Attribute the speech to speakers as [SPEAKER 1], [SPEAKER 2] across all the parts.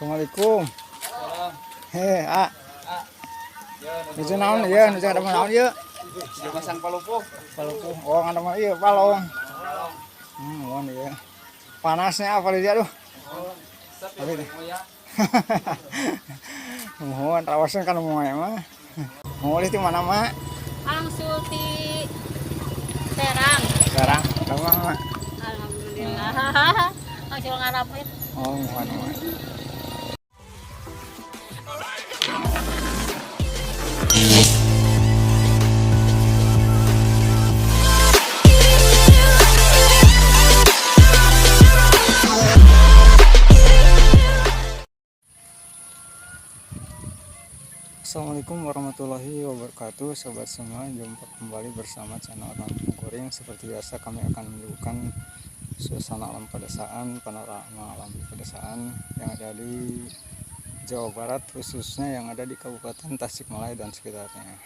[SPEAKER 1] Assalamualaikum. Heh, ah. Nuju naon ieu, nuju ada naon ieu?
[SPEAKER 2] Masang palupuh.
[SPEAKER 1] Palupuh. Oh, ada mah ieu palong. Mohon ieu. Panasnya apa dia aduh. Tapi mohon rawasan kan moe mah. Mau di mana mak?
[SPEAKER 3] Angsul ti Serang.
[SPEAKER 1] Serang. Ramah mak.
[SPEAKER 3] Alhamdulillah. Angsul ngarapit.
[SPEAKER 1] Oh, mohon mohon. Assalamualaikum warahmatullahi wabarakatuh, sobat semua. Jumpa kembali bersama channel Kampung Kuring. Seperti biasa kami akan menunjukkan suasana alam pedesaan, panorama alam pedesaan yang ada di Jawa Barat, khususnya yang ada di Kabupaten Tasikmalaya dan sekitarnya.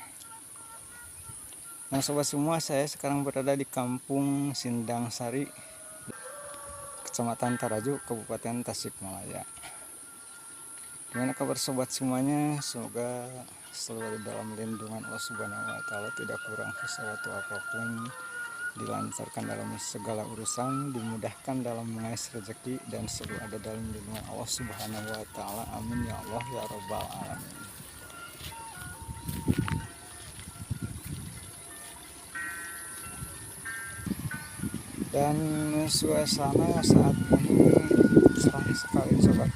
[SPEAKER 1] Nah sobat semua, saya sekarang berada di Kampung Sindang Sari, Kecamatan Taraju, Kabupaten Tasikmalaya. Gimana kabar sobat semuanya? Semoga selalu ada dalam lindungan Allah Subhanahu wa Ta'ala, tidak kurang sesuatu apapun, dilancarkan dalam segala urusan, dimudahkan dalam mengais rezeki, dan selalu ada dalam lindungan Allah Subhanahu wa Ta'ala. Amin ya Allah ya Rabbal Alamin. Dan suasana saat ini cerah sekali sobat.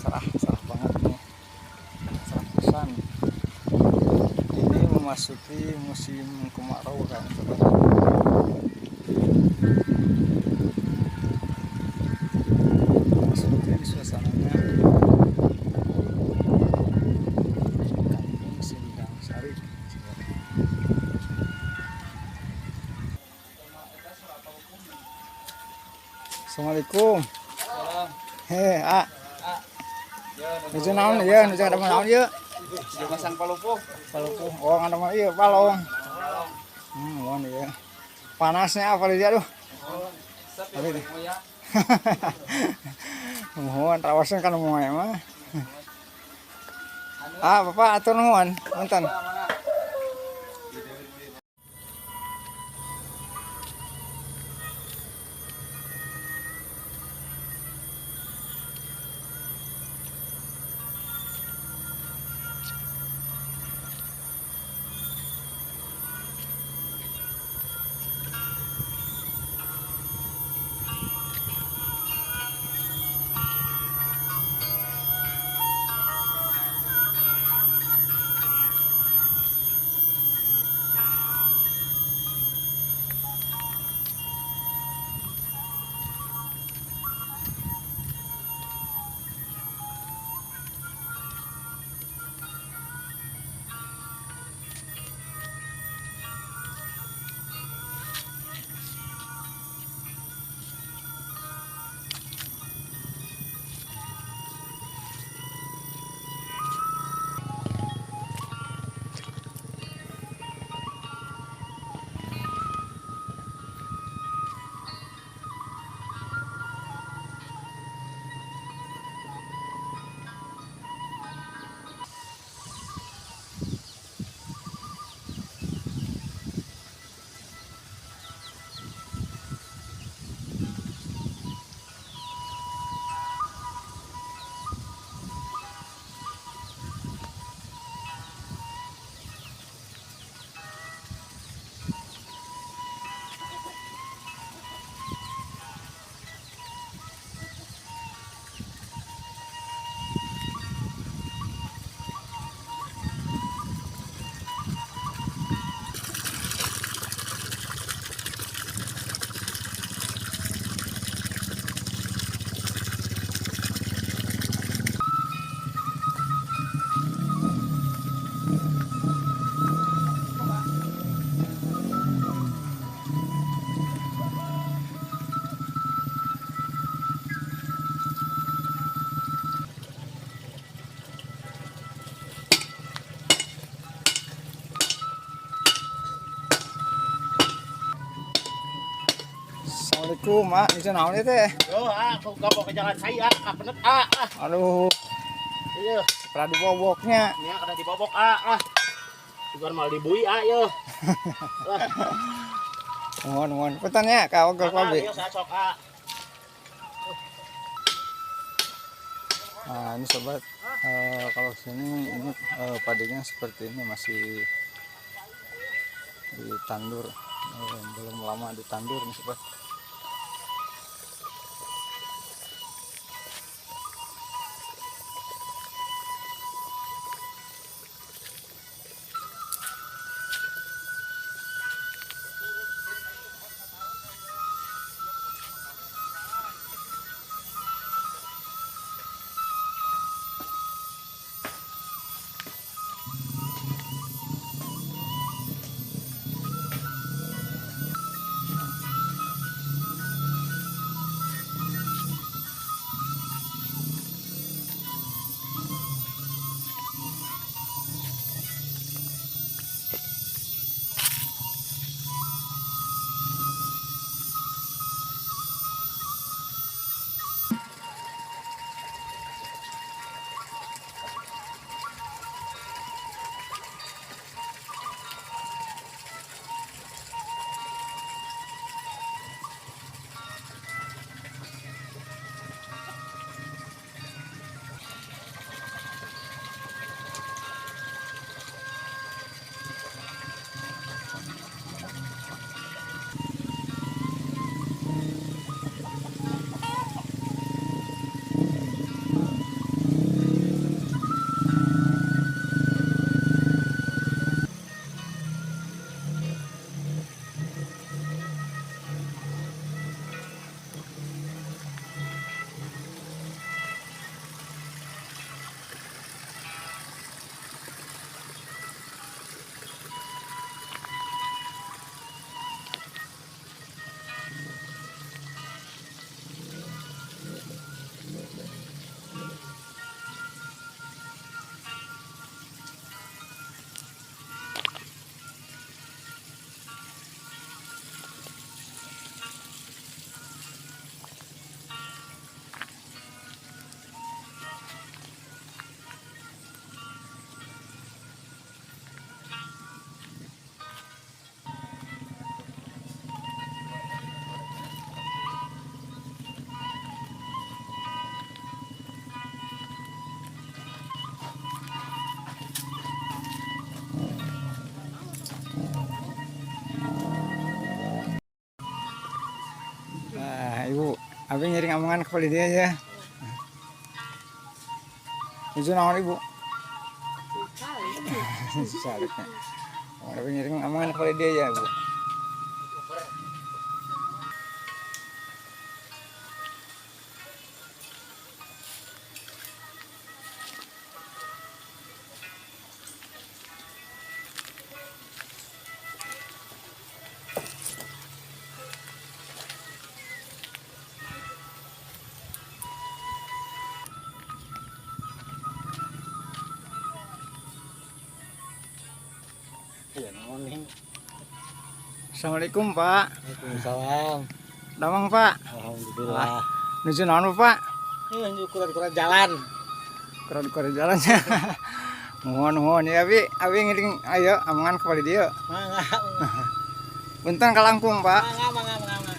[SPEAKER 1] Cerah banget nih, cerah pisan. Ini memasuki musim kemarau kan sobat. Seperti ini suasananya Kampung Sindang Sari. Assalamualaikum. Heh, ah. Nuju naon ieu, nuju ada naon ieu?
[SPEAKER 2] Masang palupuh.
[SPEAKER 1] Palupuh. Oh, ada mah ieu palong. Mohon ieu. Panasnya apa dia aduh. Tapi mohon rawasan kan moe mah. Ah, Bapak atur nuhun, punten. Assalamualaikum, Mak. Bisa naon ieu teh?
[SPEAKER 4] Yo, ah, aku gak mau ke jalan saya, ah, bener, ah, ah.
[SPEAKER 1] Aduh,
[SPEAKER 4] Iya,
[SPEAKER 1] pernah diboboknya.
[SPEAKER 4] ini kena dibobok, ah, ah. Juga mal dibui, ah, yo.
[SPEAKER 1] Mohon, mohon. Punten ya, ka ogel
[SPEAKER 4] Ah,
[SPEAKER 1] pabi.
[SPEAKER 4] iya, saya sok, ah.
[SPEAKER 1] Nah, ini sobat, kalau sini ini padinya seperti ini masih ditandur, belum lama ditandur nih sobat. Nah, Ibu, abi ngiring amongan ke dia ya. Nuju naon Ibu? Sariknya. Oh, abi ngiring amongan ke dia ya, Bu.
[SPEAKER 4] Iya, morning.
[SPEAKER 1] Assalamualaikum, Pak.
[SPEAKER 4] Waalaikumsalam.
[SPEAKER 1] Damang, Pak.
[SPEAKER 4] Alhamdulillah.
[SPEAKER 1] Nuju naon, Pak?
[SPEAKER 4] Ini kurang-kurang jalan.
[SPEAKER 1] Kurang-kurang jalannya. Mohon, mohon ya, Abi. Abi ngiring ayo amongan ke dia.
[SPEAKER 4] Mangga,
[SPEAKER 1] Punten kalangkung, Pak.
[SPEAKER 4] mangga, mangga, mangga.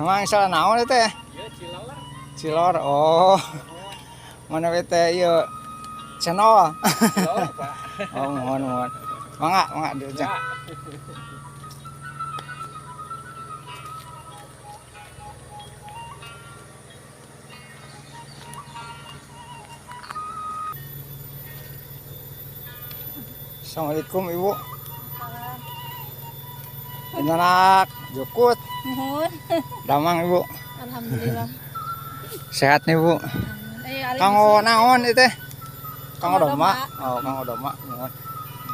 [SPEAKER 1] Emang salah naon itu ya?
[SPEAKER 2] Iya, cilor.
[SPEAKER 1] Cilor. Oh. Mana we teh ieu channel.
[SPEAKER 2] Cilor, Pak.
[SPEAKER 1] Oh, mohon mohon. Mangga, mangga diujang. Assalamualaikum Ibu. Anak jukut.
[SPEAKER 3] Nuhun.
[SPEAKER 1] Damang Ibu.
[SPEAKER 3] Alhamdulillah.
[SPEAKER 1] Sehat nih Bu. Kanggo naon itu teh? Kanggo doma. Oh, kanggo doma. Nuhun.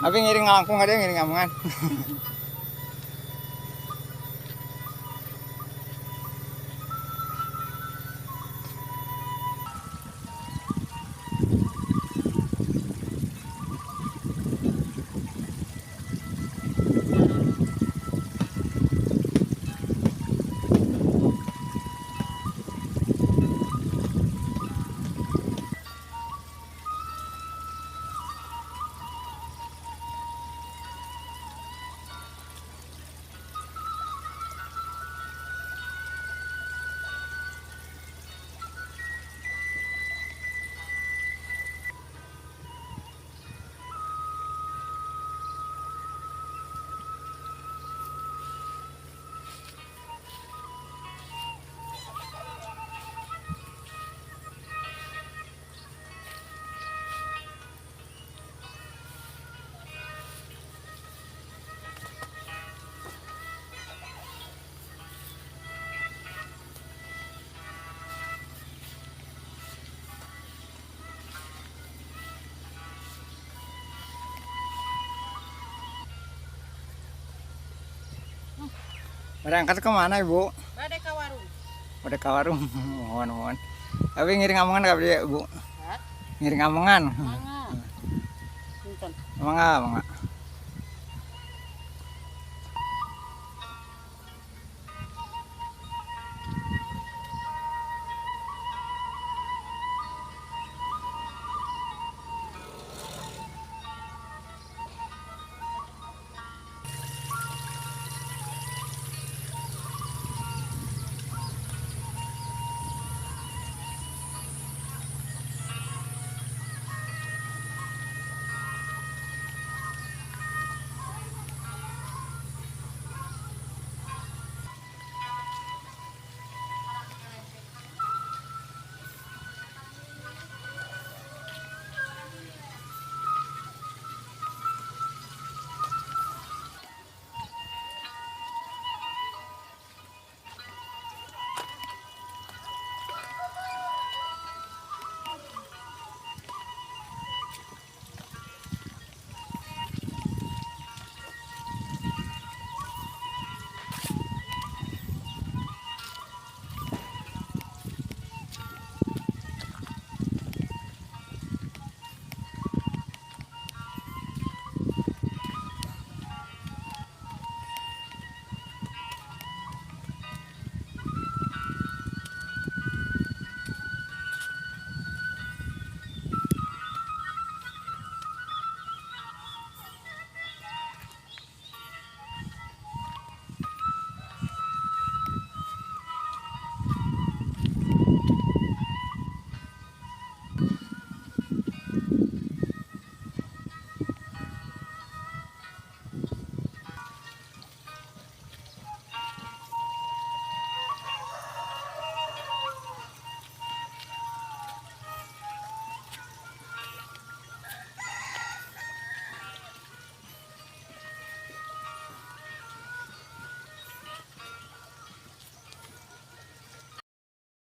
[SPEAKER 1] Abi ngiring ngalangkung ada ngiring ngamungan. Berangkat kemana Ibu?
[SPEAKER 3] Bade ka warung.
[SPEAKER 1] Bade ka warung. Mohon mohon. Tapi ngiring amongan ka dieu, Bu?
[SPEAKER 3] Hah?
[SPEAKER 1] Ngiring amongan.
[SPEAKER 3] Mangga. Punten.
[SPEAKER 1] Mangga, mangga.